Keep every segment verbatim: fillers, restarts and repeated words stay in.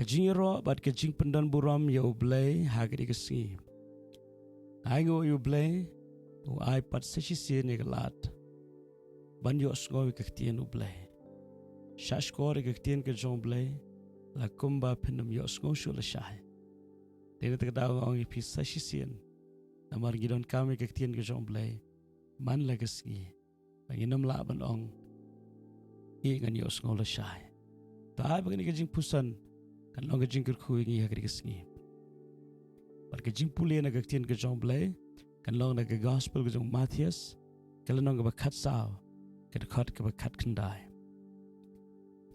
Ka jingïaroh bad ka jingpyndonburom ïa U Blei ha kane ka sngi. Ai nguh ïa U Blei, u ai pat sa shisien ïa ka lad ban ïohsngew ïa ka ktien U Blei. Shah shkor ïa ka ktien ka jong U Blei, la kumba phin ym ïohsngew shuh lashai. Dei na kata ka daw nga ong ïa phi sa shisien, namar ngi donkam ïa ka ktien ka jong U Blei man la ka sngi. Ba ngin ym lah ban ong, ïa ngan ïohsngew lashai. To ai ba kane ka jingpuson kan long ka jingkyrkhu ïa ngi ha kane ka sngi. Bad ka jingpule na ka ktien ka jong U Blei kan long na ka gospel ka jong u Mathaios, ka lynnong kaba khatsaw, ka dkhot kaba khatkhyndai.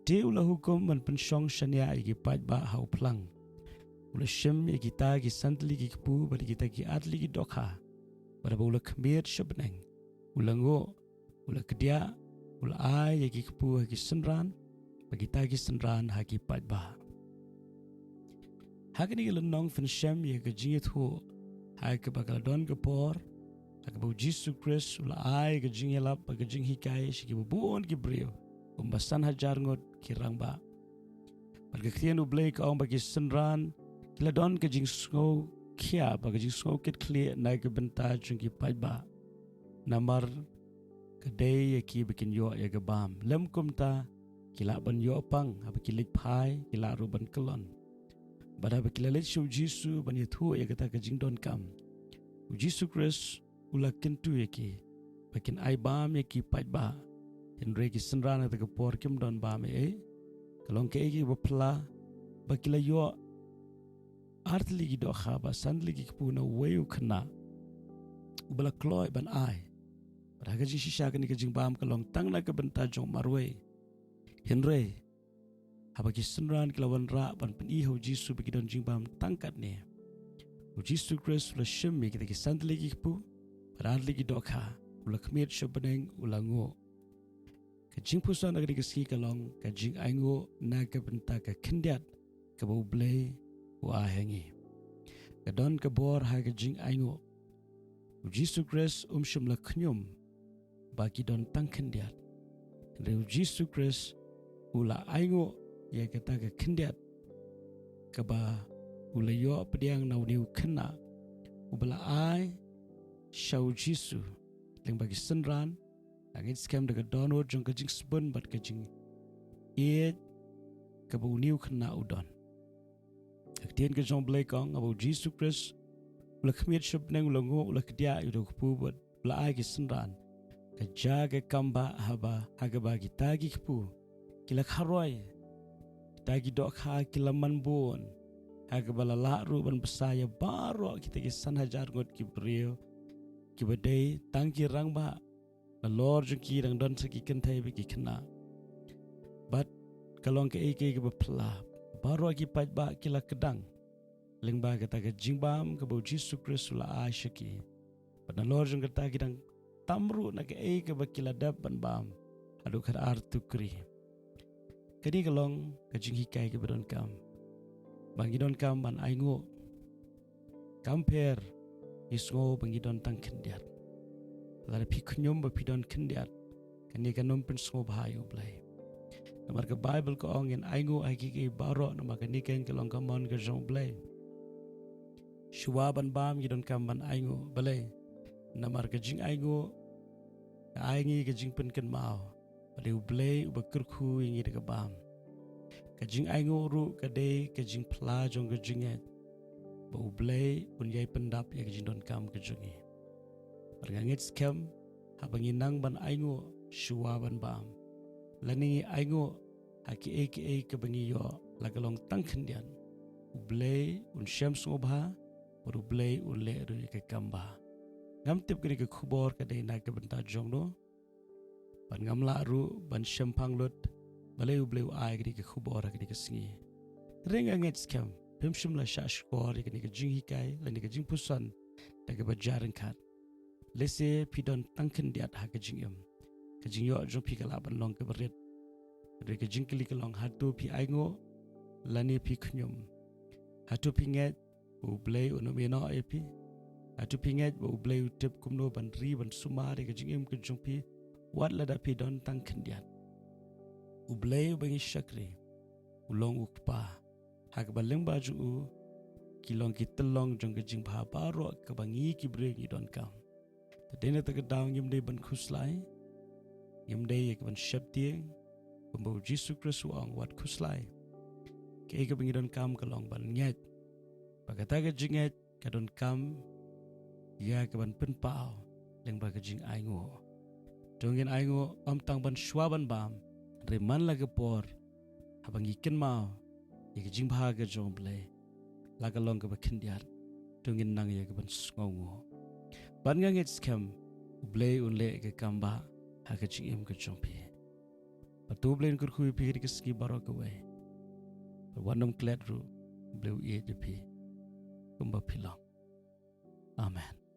Te u la hukum ban pynshong shaniah ïa ki paidbah ha u phlang. U la shim ïa kita ki san tylli ki kpu bad ïa kita ki ar tylli ki dohkha. Bad haba u la khmied sha bneng, u la nguh, u la kdiah, u la ai ïa ki kpu ha ki synran, bad kita ki synran ha ki paidbah. Ha kane ka lynnong phin shem ïa ka jingïathuh ha kaba ka la don ka por ha kaba U Jisu Khrist u la ai ka jingïalap bad ka jinghikai sha kiba bun ki briew, kumba san hajar ngut ki rangbah. Bad ka ktien U Blei ka ong ba ki synran ki la don ka jingsngewkhia bad ka jingsngew kitkhlieh na ka bynta jong ki paidbah. Namar ka dei ïa ki ba kin ïoh ïa ka bam. Lym kumta, ki lah ban ïoh pang, haba ki leit phai ki lah ruh ban kyllon. Bad haba ki la leit sha U Jisu ban ïathuh ïa kata ka jingdonkam, U Jisu Khrist u la kyntu ïa ki ba kin ai bam ïa ki paidbah. Hynrei ki synran ha kata ka por kim don bam ei ei. Ka long kaei kaba phylla ba ki la ïoh ar tylli ki dohkha bad san tylli ki kpu na uwei u khynnah uba la kloi ban ai. Bad ha ka jingshisha kane ka jingbam ka long tang na ka bynta jong marwei. Hynrei haba ki synran ki la wanrah ban pyni ha U Jisu ba ki don jingbam tang katne, U Jisu Khrist u la shim ïa kita ki san tylli ki kpu bad ar tylli ki dohkha, u la khmied sha bneng, u la nguh. Ka jingpuson ha kane ka sngi ka long ka jingainguh na ka bynta ka khyndiat kaba U Blei u ai ha ngi. Ka don ka bor ha ka jingainguh. U Jisu Khrist um shym la khñium ba ki don tang khyndiat. Hynrei U Jisu Khrist u la ainguh ïa kata ka khyndiat kaba u la ïoh pdiang na une u khynnah uba la ai sha U Jisu lyngba ki synran. Nga ngeit skhem da ka dohnud jong ka jingsbun bad ka jingïeit kaba une u khynnah u don. Ka ktien ka jong U Blei ka ong, haba U Jisu Khrist u la khmied sha bneng, u la nguh, u la kdiah ïa u kpu bad u la ai ki synran. Ka jia ka kam ba haba, ha kaba kita ki kpu ki la kharoi, kita ki dohkha ki la man bun, ha kaba la lah ruh ban bsa ïa baroh kita ki san hajar ngut ki briew kiba dei tang ki rangbah. Nalor jong ki dang don sa ki kynthei bad ki khynnah. Bad ka long kaei kaei kaba phylla. Baroh ki paidbah ki la kdang lyngba kata ka jingbam kaba U Jisu Khrist u la ai sha ki. Bad nalor jong kata ki dang tam ruh na kaei kaba ki la dep ban bam haduh khatar tukri. Kane ka long ka jinghikai kaba donkam ba ngi donkam ban ainguh. Kam pher ngi sngew ba ngi don tang khyndiat. Lada phi khñium ba phi don khyndiat, kane kan ym pynsngewbha ïa U Blei. Namar ka Baibl ka ong, ngin ainguh ha kiei kiei baroh, namar kane keiñ ka long ka mon ka jong U Blei. Shuwa ban bam ngi donkam ban ainguh, balei? Namar ka jingainguh ka ai ngi ka jingpynkynmaw ba dei U Blei uba kyrkhu ïa ngi da ka bam. Ka jingainguh ruh ka dei ka jingphla jong ka jingngeit ba U Blei un ïai pyndap ïa ka jingdonkam ka jong ngi. Bad nga ngeit skhem haba ngi nang ban ainguh shuwa ban bam, lane ngi ainguh ha kiei kiei kaba ngi ïoh, la ka long tang khyndiat, U Blei un shem sngewbha bad U Blei un leh ruh ïa ka kam bha. Ngam tip kane ka khubor ka dei na ka bynta jong no, bad ngam lah ruh ban shemphang lut balei U Blei u ai kane ka khubor ha kane ka sngi. Hynrei nga ngeit skhem phim shym la shah shkor ïa kane ka jinghikai lane ka jingpuson da kaba jia ryngkat. Lehse phi don tang khyndiat ha ka jingim. Ka jingïoh jong phi ka lah ban long kaba rit. Hynrei ka jingkylli ka long, hato phi ainguh lane phi khñium? Hato phi ngeit ba U Blei un ym ïehnoh ïa phi? Hato phi ngeit ba U Blei u tip kumno ban ri ban sumar ïa ka jingim ka jong phi wat lada phi don tang khyndiat? U Blei uba ngi shakri u long U Kpa. ha kaba lyngba jong u ki long ki tyllong jong ka jingbha baroh kaba ngi ki briew ngi donkam. Te dei na kata ka daw ngim dei ban khuslai, ngim dei ïa ka ban sheptieng. Kumba u Jisu Khrist u ong, wat khuslai. Kaei kaba ngi donkam ka long ban ngeit. Ba kata ka jingngeit ka donkam ïa ka ban pynpaw lyngba ka jingainguh. To ngin ainguh ym tang ban shuwa ban bam, hynrei man la ka por haba ngi kynmaw ïa ka jingbha ka jong U Blei, la ka long kaba khyndiat, to ngin nang ïa ka ban sngewnguh. Bad nga ngeit skhem U Blei un leh ka kambah ha ka jingim ka jong phi. Bad to U Blei un kyrkhu ïa phi ha ka sngi baroh kawei. Bad wat nym klet ruh, U Blei u ïeit ïa phi kumba phi long. Amen.